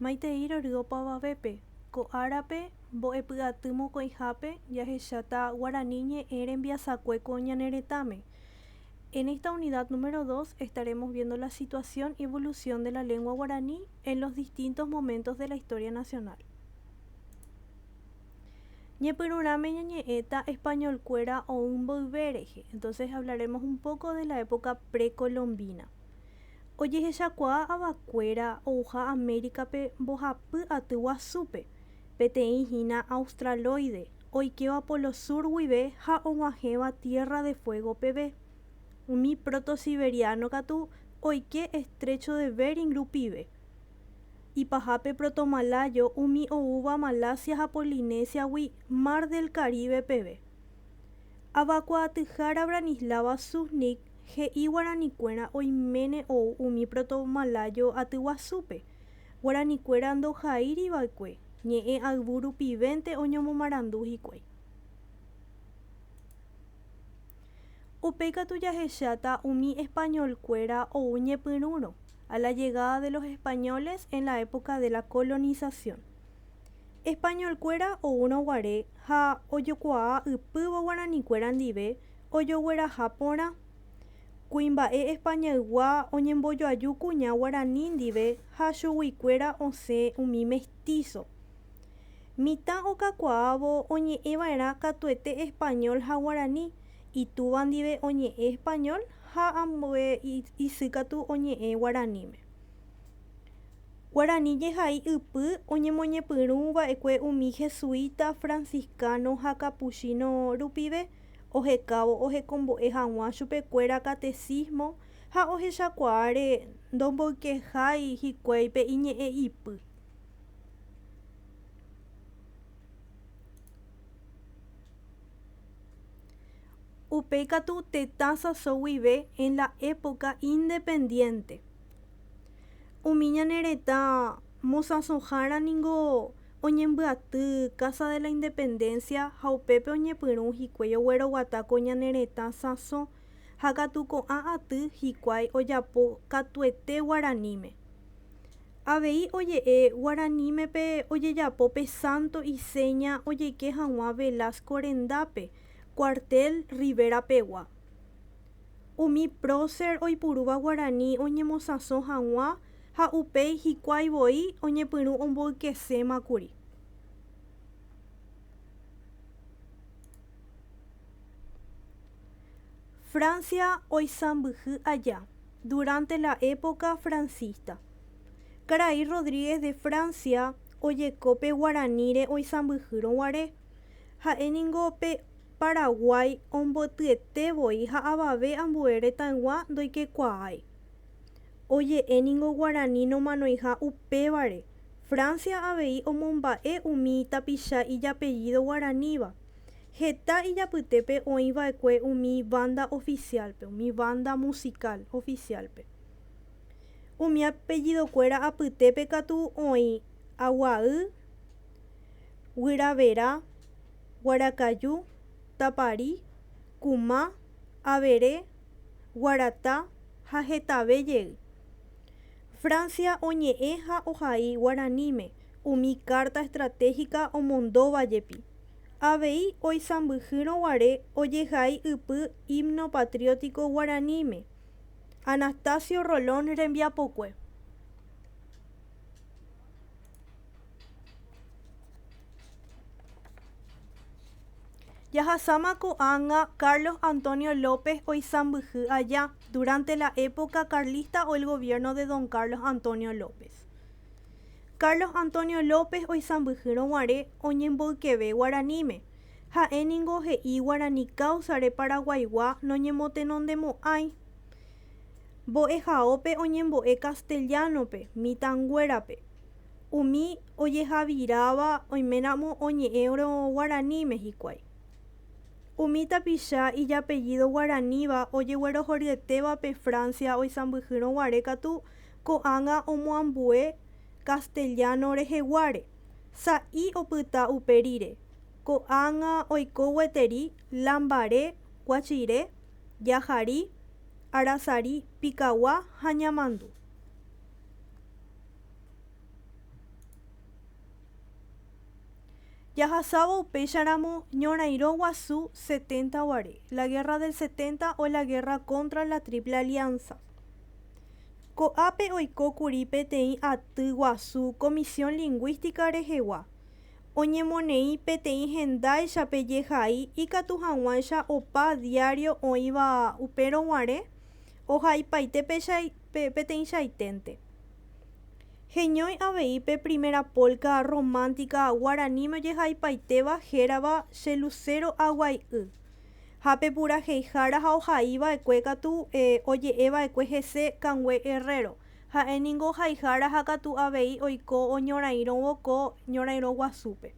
Maitei rory opavavépe, ko árape mbo'epy'aty mokõihápe jahecháta guarani ñe'ẽ rembiasakue ko ñane retãme. En esta unidad número 2 estaremos viendo la situación y evolución de la lengua guaraní en los distintos momentos de la historia nacional. Ñepyrũrãme ñañe'ẽta español-kuéra ou mboyve rehe, entonces hablaremos un poco de la época precolombina. Ojehechakuaa avakuéra ouha América-pe mbohapy aty guasúpe, peteĩ hína australoide, oikéva Polo Sur guive ha og̃uahẽva Tierra de Fuego peve. Umi protosiberiano katu oike Estrecho de Bering rupive. Ipahápe protomalayo umi oúva Malasia ha Polinesia-gui Mar del Caribe peve. Avakuaatyhára Branislava Susnik he'i guaranikuéra oiméne ou umi protomalayo atyguasúpe. Guaranikuéra ndohaíriva'ekue, ñe'ẽ ayvu rupivénte oñomomarandu hikuái. Upéi katu jahecháta umi español-kuéra ou ñepyrũrõ, a la llegada de los españoles en la época de la colonización. Español-kuéra oúrõ guare ha ojokuaa ypývo guaranikuéra ndive ojogueraha porã. Kuimba'e Españaygua oñembojoaju kuña guarani ndive ha chuguikuéra osẽ umi mestizo. Mitã okakuaávo oñe'ẽva'erã katuete español ha guarani, itúva ndive oñe'ẽ español ha ambue isy katu oñe'ẽ guaraníme. Guarani jehai ypy oñemoñepyrũ va'ekue umi jesuita, franciscano ha capuchino rupive ohekávo ohekombo'e hag̃ua chupekuéra catecismo ha ohechakuaáre ndomboykehái hikuái pe iñe'ẽ ipy. Upéi katu tetã sãso guive en la época independiente. Umi ñane retã mosãsohára ningo oñembyaty Casa de la Independencia ha upépe oñepyrũ hikuái ogueroguata ko ñane retã sãso ha katu ko'ã aty hikuái ojapo katuete guaraníme. Avei oje'e guaraníme pe ojejapo pe santo iséña ojeike hag̃ua Velasco rendápe, cuartel Rivera pegua. Umi prócer oipurúva guarani oñemosãso hag̃ua ha upéi hikuái voi oñepyrũ omboykeséma kuri. Francia oisãmbyhy aja, durante la época francista. Karai Rodríguez de Francia ojeko pe guaraníre oisãmbyhýrõ guare. Ha'e ningo pe Paraguái ombotyete voi ha avave ambue retãygua ndoikekuaái. Oje'e ningo guarani nomanoiha upévare. Francia avei omomba'e umi tapicha ijapellido guaraníva. Heta ijapytépe oĩ va'ekue umi banda oficial-pe, umi banda musical oficial-pe. Umi apellidokuéra apytépe katu oĩ Aguay, Guyravera, Guarakaju, Tapari, Kuma, Avere, Guarata ha hetave jey. Francia oñe'ẽ ha ohai guaraníme umi carta estratégica omondóva jepi. Avei oisãmbyhýrõ guare ojehai ypy himno patriótico guaraníme, Anastasio Rolón rembiapokue. Jahasáma ko'ág̃a Carlos Antonio López oisãmbyhy aja, durante la época carlista o el gobierno de don Carlos Antonio López. Carlos Antonio López oisãmbyhýrõ guare oñemboykeve guaraníme. Ha'e ningo he'i guarani káusare Paraguaigua noñemotenondemo'ãi. Mbo'ehaópe oñembo'e castellano-pe, mitãnguérape. Umi ojehaviráva oiméramo oñe'ẽrõ guaraníme hikuái. Umi tapicha ijapellido guaraníva ojeguerohoryetéva pe Francia oisãmbyhýrõ guare katu ko'ág̃a omoambue castellano reheguáre, sa'i opyta upe rire, ko'ág̃a oiko gueteri Lambare, Guachire, Jahari, Arasari, Pikagua ha Ñamandu. Jahasávo upéicharamo Ñorairõ Guasu Setenta guare, la Guerra del Setenta o la Guerra contra la Triple Alianza. Ko'ápe oiko kuri peteĩ aty guasu Comisión Lingũística rehegua, oñemoneĩ peteĩ hendáicha pe jehai ikatu hag̃uáicha opa diario oĩva upérõ guare ohaipaite peteĩchaiténte. Heñói avei pe primera polka romántica guaraníme ojehaipaitéva hérava Che Lucero Aguai'y. Ha pe puraheihára ha ohaiva'ekue katu oje'eva'ekue hese Kangue Herrero. Ha'e ningo ohaihára ha katu avei oiko oñorairõvo ko ñorairõ guasúpe.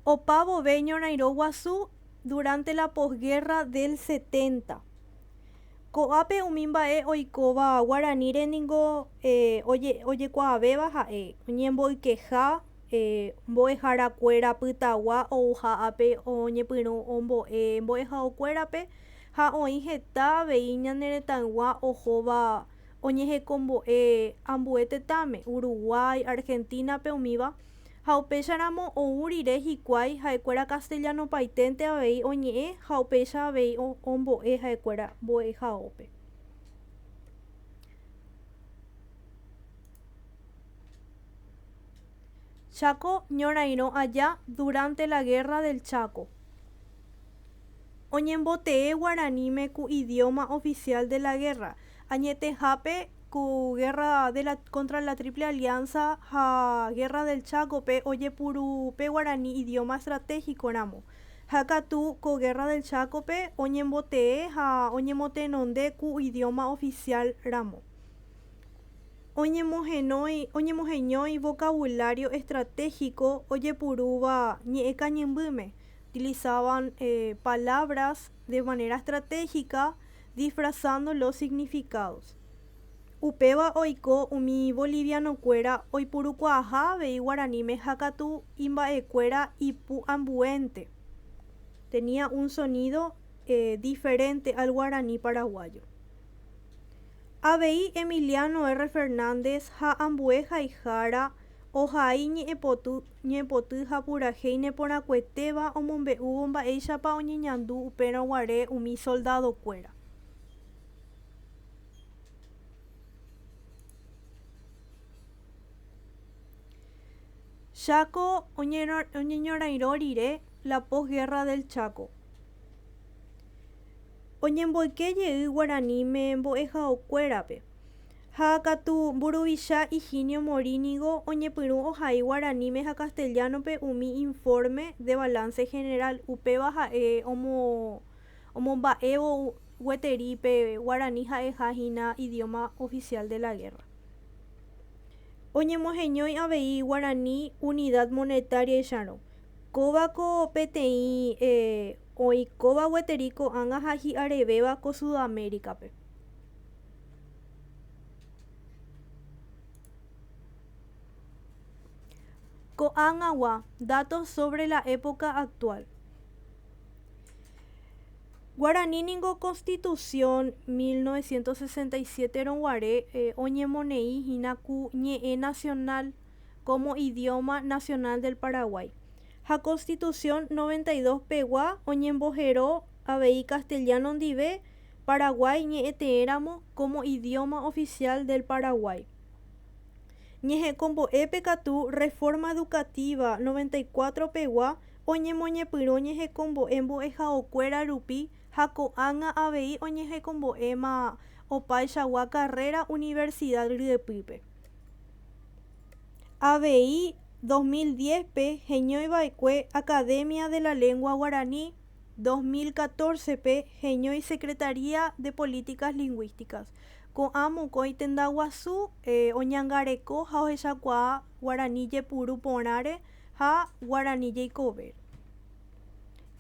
Opa vove ñorairõ guasu durante la posguerra del 70. Ko'ápe umi mba'e oikóva guaraníre ningo ojekuaavéva ha'e oñemboykeha mbo'eharakuéra pytagua ouha ápe oñepyrũ ombo'e mbo'ehaokuérape ha oĩ heta avei ñane retãygua ohóva oñehekombo'e ambue tetãme, Uruguay, Argentina-pe umíva, ha upéicharamo ou rire hikuái ha'ekuéra castellano-paiténte avei oñe'ẽ ha upéicha avei ombo'e ha'ekuéra mbo'ehaópe. Chaco ñorairõ aja durante la Guerra del Chaco. Oñembotee guaraníme ku idioma oficial de la guerra. Añetehápe ku Guerra de la contra la Triple Alianza ha Guerra del Chaco-pe ojepuru pe guarani idioma estratégico ramo. Ha katu ko Guerra del Chaco-pe oñembotee ha oñemotenonde ku idioma oficial ramo. Oñemohenói oñemoheñói vocabulario estratégico ojepurúva ñe'ẽ kañymbýme, utilizaban palabras de manera estratégica disfrazando los significados. Upéva oiko umi bolivianokuéra oipurukuaaha avei guaraníme ha katu imba'ekuéra ipu ambuénte. Tenía un sonido diferente al guaraní paraguayo. Avei Emiliano R. Fernández ha ambue haihára ohai ñe'ẽpoty ñe'ẽpoty ha purahéi neporãkuetéva omombe'úvo mba'éichapa oñeñandu upérõ guare umi soldadokuéra. Chaco oñeñorairõ rire la posguerra del Chaco. Oñemboyke jey guaraníme mbo'ehaokuérape. Ha katu mburuvicha Higinio Morínigo oñepyrũ ohai guaraníme ha castellano-pe umi informe de balance general, upéva ha'e omomba'évo gueteri pe guarani ha'eha hína idioma oficial de la guerra. Oñemoheñói avei guarani unidad monetaria-icharõ. Kóva ko peteĩ oĩkóva gueteri ko'ág̃a ha hi'arevéva ko Sudamérica-pe. Ko'ág̃agua, datos sobre la época actual. Guarani ningo Constitución 1967 rõguare oñemoneĩ hína ku ñe'ẽ nacional como idioma nacional del Paraguay. Ha Constitución 92 pegua oñembohero avei castellano ndive Paraguái ñe'ẽteéramo como idioma oficial del Paraguay. Ñehekombo'épe katu Reforma Educativa 94 pegua oñemoñepyrũ ñehekombo'e mbo'ehaokuéra rupi ha ko'ág̃a avei oñehekombo'éma opaichagua carrera universidad ryepýpe. Avei 2010-pe heñoiva'ekue Academia de la Lengua Guaraní, 2014-pe heñói Secretaría de Políticas Lingũísticas. Ko'ã mokõi tenda guasu oñangareko ha ohechakuaa guarani jepuru porãre ha guarani jeikove.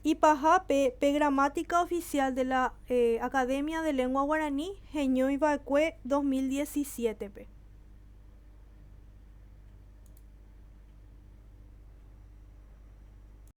Ipahápe pe Gramática Oficial de la Academia de Lengua Guaraní heñoiva'ekue 2017-pe.